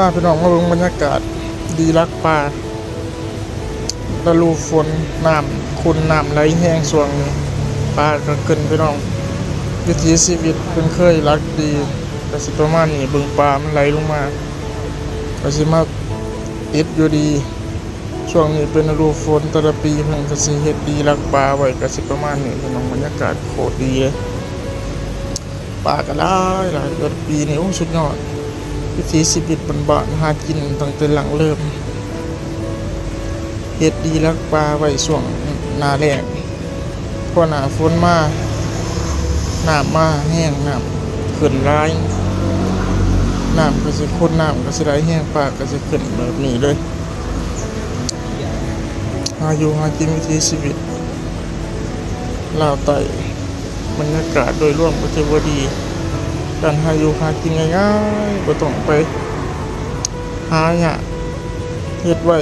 ພາພີ່ນ້ອງມາເບິ່ງບັນຍາກາດດີລັກປ່າ ລະດູຝົນ ນ້ຳຂຸ່ນ ນ້ຳໄຫຼແຮງຊ່ວງນີ້ ປາກະຂຶ້ນພີ່ນ້ອງ. ວິຖີຊີວິດເພິ່ນເຄີຍລັກດີກະຊິປະມານນີ້ ເບິ່ງປາມັນໄຫຼລົງມາ ກະຊິມາຕິດຢູ່ດີ. ຊ່ວງນີ້ເປັນລະດູຝົນ ແຕ່ລະປີເພິ່ນກະຊິເຮັດດີລັກປ່າໄວ້ ກະຊິປະມານນີ້ພີ່ນ້ອງ. ບັນຍາກາດໂຄດດີເລີຍ ປາກະຫຼາຍຫຼາຍ ແຕ່ລະປີນີ້ ໂອ້ ສຸດຍອດ. ວິຖີຊີວິດບ້ານໆ ຫາກິນຕັ້ງແຕ່ຫຼັງເລີ່ມເຮັດດີລັກປ່າໄວ້ຊ່ວງໜ້າແລ້ງ ພໍໜ້າຝົນມາ ນ້ຳມາແຮງ ນ້ຳຂຶ້ນຫຼາຍ ນ້ຳກະຊິຂຸ່ນ ນ້ຳກະຊິໄຫຼແຮງ ປາກະຊິຂຶ້ນແບບນີ້ເລີຍ. ຫາຢູ່ຫາກິນ ວິຖີຊີວິດລາວໃຕ້ ບັນຍາກາດໂດຍລວມກະຖືວ່າດີ ການຫາຢູ່ຫາກິນງ່າຍໆ ບໍ່ຕ້ອງໄປຫາຍາກ ເຮັດໄວ້